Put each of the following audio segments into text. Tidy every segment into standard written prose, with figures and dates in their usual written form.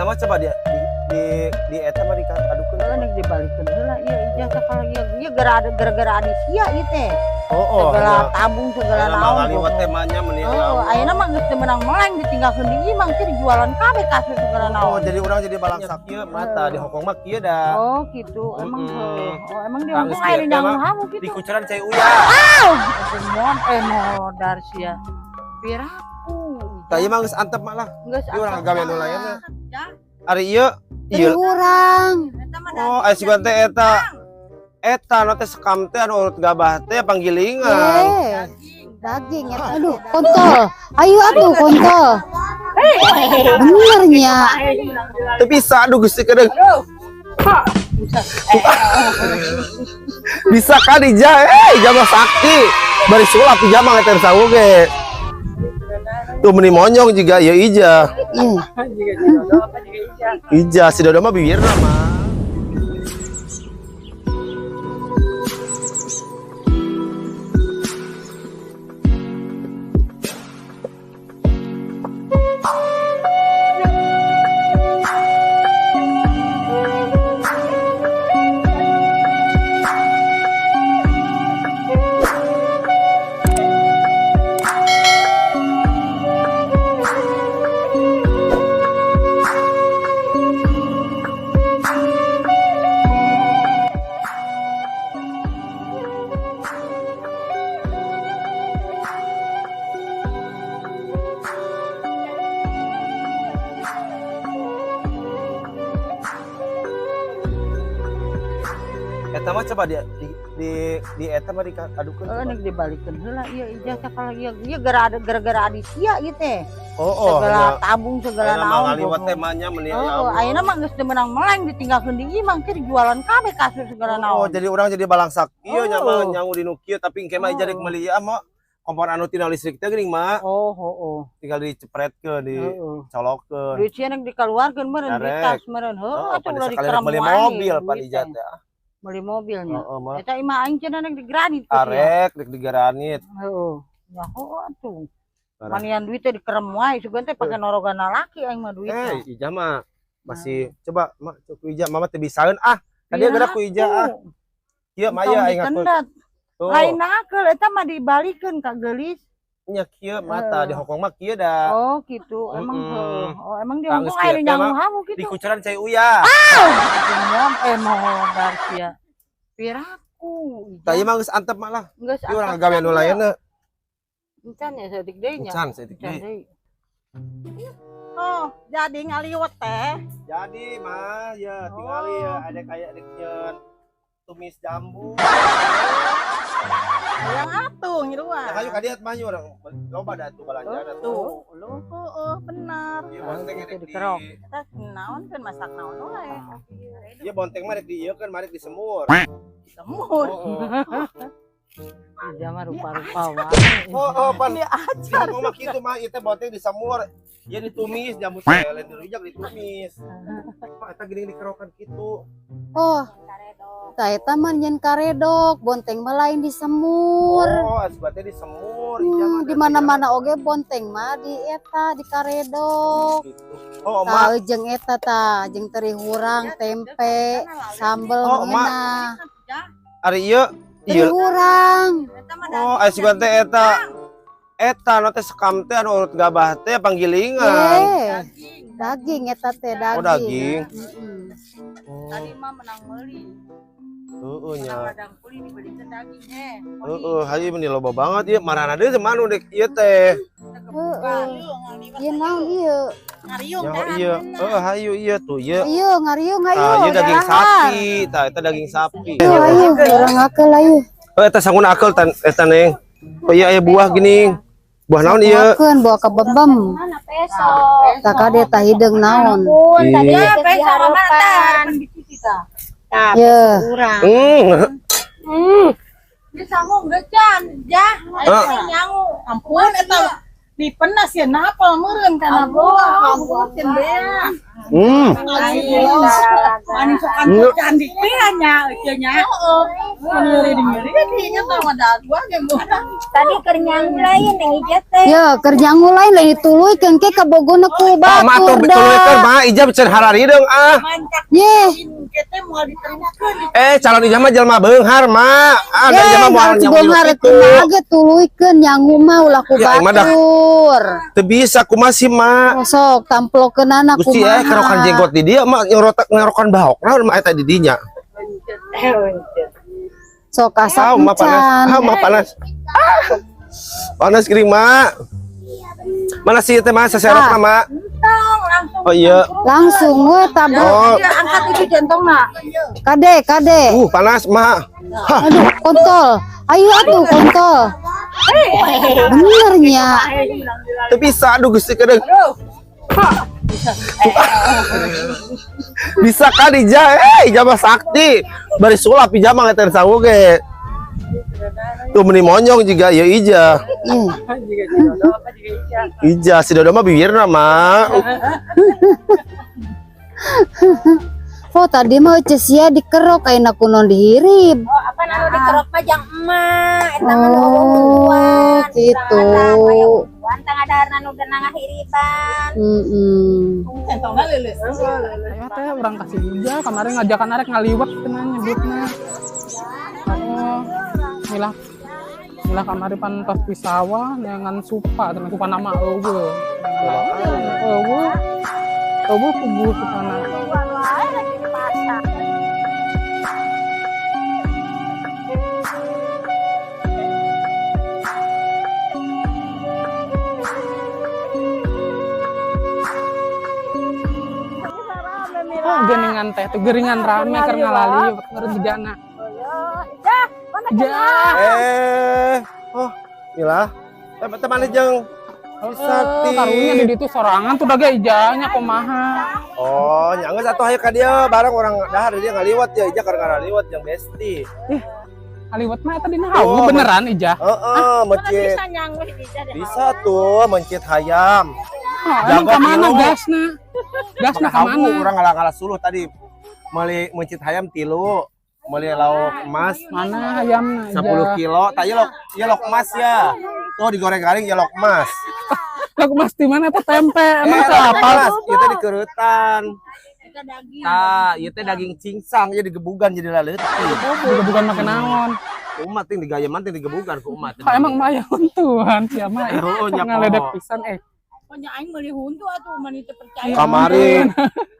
Eta mah coba dia di eta mah dikadukeun. Heeh, nek dibalikeun heula ieu ijazah kalau ieu ieu gara-gara adi sia ieu teh. Oh, Segala tabung segala Ayeuna mah naon. Ngaliwet teh mah nya meuni. Oh, ayeuna mah geus teu meunang meleng, ditinggalkeun di imah teh dijualan kabeh kasur segala Oh, naon. jadi orang jadi balangsak kieu mata di Hongkong mah kieu da. Oh, gitu. Emang Mm-mm. oh, emang di Tangis Hongkong aya kieu teh nyangu mah hamu gitu. di kucuran cai uya. Mon modar sia. Piraku. Tah ieu mah geus antep mah lah. Geus Ieu urang antep gawe nu mah. lainna. Ari ieu Teri ieu. urang. Oh, aya sugan teh eta. Eta nu teh sekam teh anu urut gabah teh panggilingan. Eh, daging eta. Aduh, kontol. Ayo atuh kontol. Bener nya. Teu bisa aduh Gusti kedeung. Bisa kan Ija, Ija mah sakti. Bari sulap Ija mah ngeter sawu ge. Tuh meni monyong juga ya Ija. Ih, Ija si Dodo mah bibirna mah. Eta mah coba dia di eta mah dikadukeun. Heeh, nek dibalikeun heula ieu ijazah kalau ieu ieu gara-gara adi sia ieu teh. Oh, Segala tabung segala Ayeuna mah naon. ngaliwet teh mah nya meuni. Oh, ayeuna mah geus teu meunang meleng, ditinggalkeun di imah teh dijualan kabeh kasur segala Oh, naon. jadi orang jadi balangsak kieu nya mah Oh. nyangu di nu kieu, tapi engke mah Ija rek Oh. meuli ieu mah kompor anu tina listrik teh geuning mah. Oh, heeh. Tinggal dicepretkeun, Heeh. dicolokeun. Duit sia nek dikaluarkeun meureun di Darek. tas meureun. Heuh, Oh, atuh pada ulah sekali rek meuli dikeram wae mobil pan duit Ija teh. teh. Meuli mobilnya. Heeh mah. Eta imah aing cenah nek digranit ku sia. Arek rek digaranit. Heeh. Ya heuh atuh. Parah. Manian duit teh dikerem wae, sugan teh pake norogana laki aing mah duitna. Eh, Ija mah masih coba mak ku Ija mama teu bisaeun ah. Tadi gerak ku Ija ah. Kieu mah Entong aya aing ngaku. ditendat. Tuh. Lain nakeul eta mah dibalikeun ka geulis. Nya kieu mata di Hongkong mah kieu da. Oh, gitu. Emang Mm-mm. heuh. Oh, emang di Tangis Hongkong aya kieu teh nyangu mah hamu gitu. di kucuran cai uya. Mon modar sia. Piraku. Tah ieu mah geus antep mah lah. Geus Ieu urang gawe nu lainna. Encan ya saeutik deui nya. Encan saeutik Encan deui. deui. Oh, jadi ngaliwet teh. Jadi mah ya tingali ya ada kayak rek nyeun tumis jambu. Yang atuh ngiluan. Nah, hayu ka dieu mah urang loba da atuh balanjana tuh. Tuh, lu heeh bener. Ieu bonteng Itu rek di dikerok. Eta naon kan masak naon wae. Ieu bonteng mah rek di ieu kan mah rek disemur. Semur. Oh, Ija mah rupa-rupa wae. oh, pan Ini di ajar. Hongkong mah kitu mah ieu teh bonteng disemur. Ieu ditumis jambu teh lain dirujak ditumis. Mah eta geuning dikerokan kitu. Oh, tah eta mah nyeun karedok, bonteng mah lain disemur. Oh, asup teh disemur. Ija mah Di mana-mana oge bonteng mah di eta di karedok. Gitu. Oh, mak. Tah jeung eta tah, jeung teri hurang, tempe, sambel Oh, mak. ngeunah. Ari ieu Teri ieu. hurang. Oh, aya sugan teh eta. Eta nu teh sekam teh anu urut gabah teh panggilingan. Eh, daging eta teh daging. Oh, daging. Mm-mm. Tadi mah menang meuli. Heeh nya. Menang ladang kuli dibelikeun daging eh. Heeh, hayu meni loba banget ieu marana deui teh manu dek ieu teh. Heeh. Ieu naon ieu? Ngariung Nyaho ieu. Heeh, hayu ieu tuh ieu. Ieu ngariung hayu. Tah, ieu daging dahar. sapi, tah eta daging sapi. Ayo, ayo, urang akeul ayo. Oh, eta sanguna akeul tan eta neng. Oh iya aya buah geuning. Buah naon ieu? Makeun bawa ka bebem. Tah kade tah hideung naon. Ih. Peso mah tah dicuci tah. Ye. Hmm. Dia sanggung gecan, jah, Ah. nyangu. Ampun eta dipenas ya napal meureun kana buah. Ampun cen bea. Manis sokan cantik bea nya eueuh nya. Tadi keur nyangu lain yang Ijah teh. Ya, keur nyangu lain lain dituluykeun ke kabogona ku Ah, ma tuh batur dituluykeun da. ma Ijah can hararideung ah. Ye, Eh, calon Ijah mah jelema beunghar ma. Ah, da ye, Ijah mah moal harus nyangu beunghar kitu. kumaha ge tuluykeun nyangu mah ulah ku Ya, aing mah dah. batur. Teu bisa kumaha sih ma. Oh, sok tamplokeunana Gusti eh kumaha. kerokan jenggot di dia mah ngerotak ngerokan bahokna mah eta di dinya. Sok asap Ah, ma panas. encan. Ah, ma panas. Ah. Panas geuning ma. Mana sih teh ma saserokna ma? Oh iya. Langsung we tabrak. Oh, Angkat itu jantungna. Kade, kade. Panas ma. Hah, Aduh, kontol. Ayo atuh kontol. Bener nya. teu bisa aduh Gusti kedeung. Bisa kan Ijah, eh Ijah mah sakti. Bari sulap Ijah mah ngeter sawu ge. Tuh meni monyong juga ya Ijah. Ih, Ijah si Dodo mah bibirna mah. Oh, tadi mah euceus sia dikerok ayeuna kunon dihirib. Oh, apa anu dikerok mah jang emak, eta mah nu Oh, untuan. gitu. Untuan tang adaharna nu ngahiriban. Heeh. Ayo teh urang kasih Ijah kemarin ngajakan arek ngaliwet cenah nyebutna. Oh, milah milah kamari pan tos di sawah dengan supa, dengan supa nama eueuh. Eueuh. Eueuh kubu supana. Oh, geuningan teh tuh geuringan rame keur ngalaliwet keur jigana. Ijah. Eh, oh, Mila. Teman jeung si Sakti. Karunya di ditu sorangan tuh daga ijahnya kumaha. Oh, nya geus atuh hayu ka dieu bareng urang dahar dia ngaliwat ya, Ijah keur ngaliwat jeung Besti. Ngaliwet mah eta dina hawu Oh, beneran Ijah. Heeh, mencit. Bisa nyangu Ijah deh. Bisa tuh mencit hayam. Oh, emang Jago ka mana tilu. gasna? Gasna ka Hawu mana? urang ngalah-ngalah suluh tadi. Meuli mencit hayam tilu, meuli lauk emas Mana hayamna 10 Ijah? kilo. Tah ieu lauk, ieu lauk emas ya. Tuh digoreng garing ya lauk emas. Lauk emas di mana teh tempe? Emang Eh, lauk siapa? emas, ieu teh dikeureutan. Tah, ieu teh daging cingsang ieu digebugan jadi laleutik. Bukan makan naon. Umat ting digayeman ting digebugan ku umat. Kok emang mah huntuan sia mah. Oh, Sok nya ngaledek poho. pisan eh. Pokoknya aing meuli huntu atuh mani teu percaya. Kamari, Aing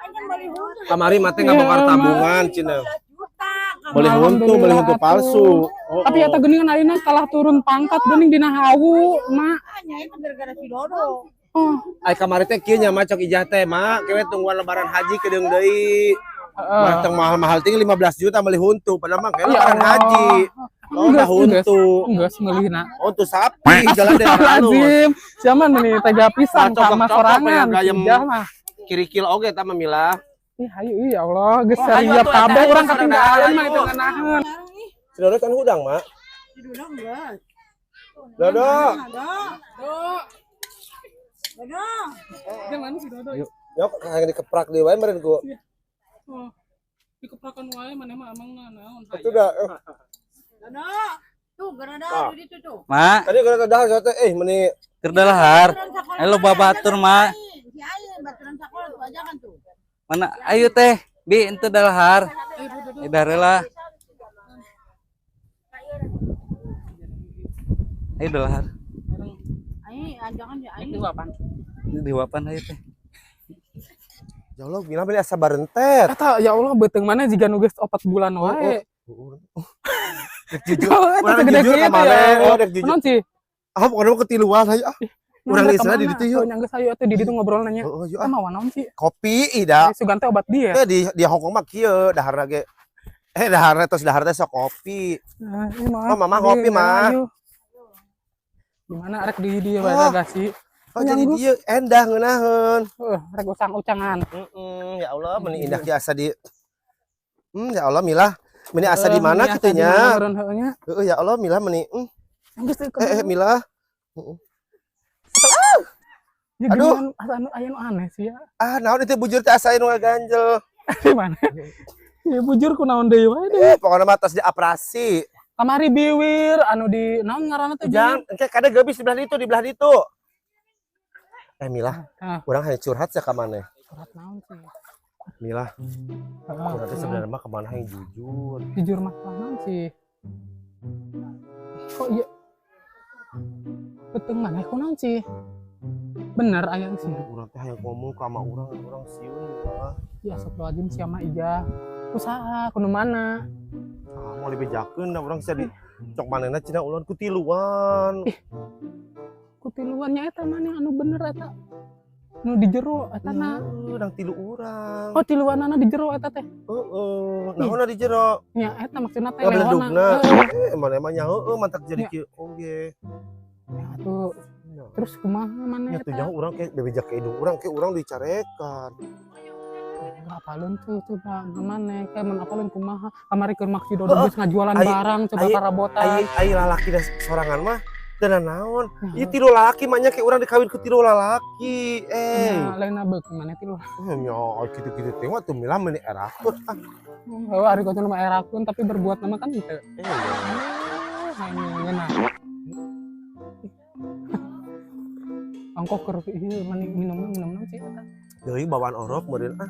kan meuli huntu kamari mah teh ngabongkar tabungan cenah. juta. Beli huntu, beli huntu palsu. Oh, Tapi eta geuningan ayeuna kalah turun pangkat geuning dina hawu, mak. Nya itu gara-gara si Dodo. Oh, Ai kamari teh kieu nya mah cok Ijah teh mak, kewe tungguan lebaran haji kedeung deui. heeh. Mah teu mahal-mahal ting 15 juta beli huntu, padahal mah kewe Ya lebaran Allah. haji. Oh, dah huntu. Geus meulina. Huntu sapi jalan deh halus. Lazim. Siapa nih tega pisan Ah, cocok-cocok sama sorangan. pengen gayem. Ijah mah. Kirikil oge eta mah Mila. Ih, hayu ih, ya Allah, geus Oh, hayu siap atuh, kabeh eta, urang hayu, katinggalan hayu. mah itu ngeunaheun. Si Dodo kan hudang, Mak. Si Dodo enggak. Dodo. Dodo. Jangan si Dodo. Yok hayang dikeprak deui wae meureun ku. Oh. Dikeprakan wae maneh mah emang naon. Itu dah. Dodo. Tuh gara Ah. di situ tuh. Mak, Tadi kalau dah teh eh meni keur dalahar. Ayo loba batur, Mak. Si Ain baturan sakola tuh ajakan tuh. Mana ayo teh, Bi ente dalahar. Eh darelah. Ayo dalahar. Ain ajakan si Ain. Itu apaan? Ini diwapan ayo teh. Ya Allah, bilang beli asa barentet. Eta ya Allah beuteung mana jiga nu geus 4 bulan wae. Dek jujur. Oh, eta Urang segede jujur kieu ka teh, maneh, ya. oh, dek jujur. Naon sih? Ah, pokoknya mah ketiluan hayu ah. Urang Naon geus ka di mana? ditu yuk. Oh, nya geus hayu atuh di ditu ngobrol nanya. Oh, yuk Eta ah. mawa naon sih? Kopi ida. Sugan teh obat dia. Eh di Hong Kong mah kieu daharna ge. Eh daharna tos dahar teh sok kopi. Nah, ini mah. Oh, mama ngopi, mah. Ayo. Gimana arek di dia bae Oh. gasi. Oh jadi dia endah ngeunaheun. Heeh, rek ucang-ucangan. Heeh, ya Allah meni indah ki asa di ya Allah Mila, meni asa di mana Heeh, kitu nya? nya? Heeh, ya Allah Mila meni. Geus teu Eh, eh Mila. Ya, Aduh. gimana? Asa anu aya nu aneh sih ya. Ah, naon itu bujur teh asa nu ngaganjel. Di mana? Ya bujur kunaon deui wae deh. Eh, pokoknya mah tos dioperasi. Kamari biwir anu di naon ngaranna teh? Jangan, engke kada geubis di belah ditu, di belah ditu. Eh Milah, Ah. urang hayang curhat sia ka maneh. Curhat naon sih? Milah, Heeh. urang teh sebenarnya mah ka maneh hayang jujur. Jujur masalah naon sih? Kok iya? Beuteung maneh kunaon sih? Bener aya sih. Urang teh hayang ngomong ka ama urang, urang sieun Milah. Ya astagfirullahaladzim, sia mah Ijah. Usaha kudu mana? Ah, mau dibejakeun da urang sia di cok manehna cenah ulun ku tiluan. Ku tiluan nya eta maneh anu bener eta. Nu di jero eta na. Heuh, dang tilu urang. Oh, tiluanana di jero eta teh. Heeh, naonna di jero? Nya eta maksudna teh Ngabeledugna. lehona. Eh, maneh mah nya heueuh mantak jadi Ya. kieu oge. Ya atuh Ya. terus kumaha maneh Nya tuh eta? jauh urang kayak bebeja ke hidung urang kayak urang dicarekan. Apalun tuh coba maneh kayak mun apalun kumaha kamari keur maksi dodo geus ngajualan barang coba karabotan. Ai ai lalaki da sorangan mah teu naon. Ieu tilu lalaki mah nya kayak urang dikawin ku tilu lalaki. Eh. Nya lain beuk maneh tilu. Eh, nya kitu-kitu teh mah tuh milah meuni erakut ah. Heuh, ari kocok mah erakun tapi berbuat nama kan henteu. Eh, ya. Oh, ngeunah. Ongkoh keur ieu mani minum minum naon sih eta? Deui bawaan orok meureun ah.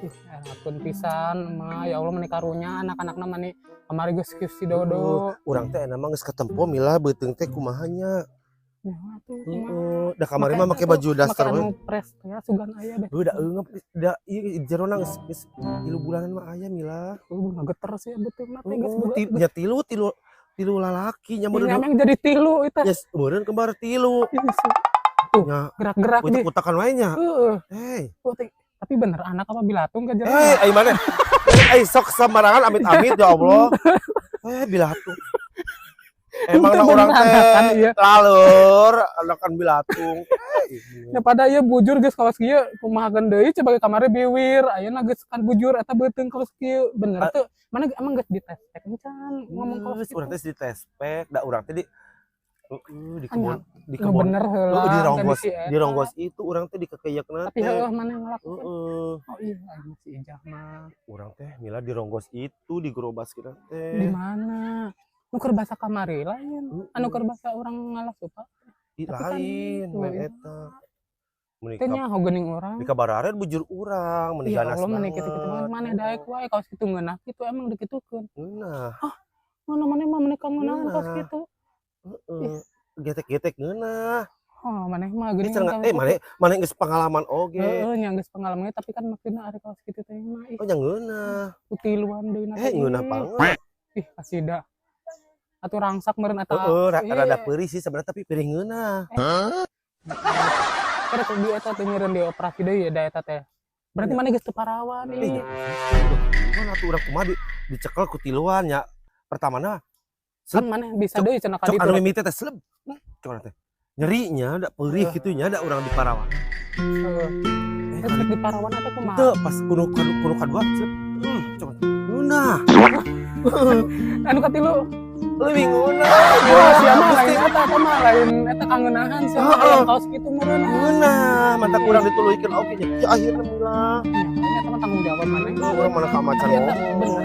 Ih, erakun pisan mah ya Allah, meni karunya anak-anakna mani kamari geus kieu si Dodo. Urang teh enak mah geus ketempo milah beuteung teh kumaha nya. Ya atuh kumaha. Heeh, da kamari mah make baju daster make we. Anu press teh sugan aya deh. Heuh, da eungeup da ieu jerona geus geus 3 bulanan mah aya milah. Ngageter sih beuteungna teh geus Heeh, boga. nya tilu tilu tilu lalaki nya meureun. Emang jadi tilu itu. Yes, meureun kembar tilu. Ih, tuh, Nya gerak-gerak deh. utak-utakan wae nya. Heeh. Hei. Oh, tapi bener anak apa bilatung ke jero? Eh, ai mana? Eh, sok sembarangan amit-amit ya Allah. Eh, bilatung. Emang Itu lah orang bener anak kan, teh iya. lalur, anakan bilatung. Eh, Ya pada ieu bujur geus kawas kieu kumahakeun deui coba kamari biwir ayeuna geus kan bujur eta beuteung kawas kieu bener teu mana emang geus dites tek encan ngomong kawas Geus, urang kitu. teh di tespek, da urang teh di heeh, di kebun di Nu kebun. bener heula Heeh, di ronggos, kondisi eta. di ronggos itu urang teh dikekeyekna Tapi teh. heueuh maneh ngalakukeun. Heeh. Oh iya aing si Ijah mah. Urang teh mila di ronggos itu di gerobas kita Di teh. mana? Nu keur basa kamari lain. Heeh. Anu keur basa urang ngalas lupa. Di Tapi kan lain, itu, main iya. eta. Meni Teh nyaho geuning urang. di kabararet bujur urang, meni Ya ganas Allah meni kitu-kitu banget. maneh daek wae kaos kitu ngeunah kitu emang dikitukeun. Ngeunah. Mana maneh mah meni kangeunahan kaos Ngeunah. kitu. Heeh. Getek-getek ngeunah. Oh, maneh mah Ini geuning cenah kaos eh maneh maneh geus pengalaman oge. Heeh, nya geus pengalamannya tapi kan maksudna ari kaos kitu teh mah ih Oh nya ngeunah. kutiluan deui na Eh teh. ngeunah banget. Ih, kasida. Atuh rangsak meureun eta. Heeh, Iya. rada perih sih sebenarnya tapi perih ngeunah. Kira di eta teh nyeureun di operasi deui ya da eta teh. Berarti maneh geus teu parawan Eh, ih. mana tuh urang kumaha dicekel ku tiluan nya. Pertamana Kan maneh bisa Cok, deui cenah ka cok ditu. anu mimiti teh seleb. Cok teh. Nyerinya da perih Heeh. kitu nya da urang di parawan. Heeh. Eh, Terus di parawan teh kumaha? Teu pas kudu kudu kudu kadua seleb. Cok. Ngeunah. Anu katilu. Leuwih ngeunah. Wah, sia mah lain eta eta mah lain eta kangeunahan sia mah Heeh. aya kaos kitu meureun. Ngeunah, mantap urang dituluykeun oge nya. Ya akhirna milah. Ya, eta mah tanggung jawab maneh. Urang mana ka macan Tapi eta ngomong. bener.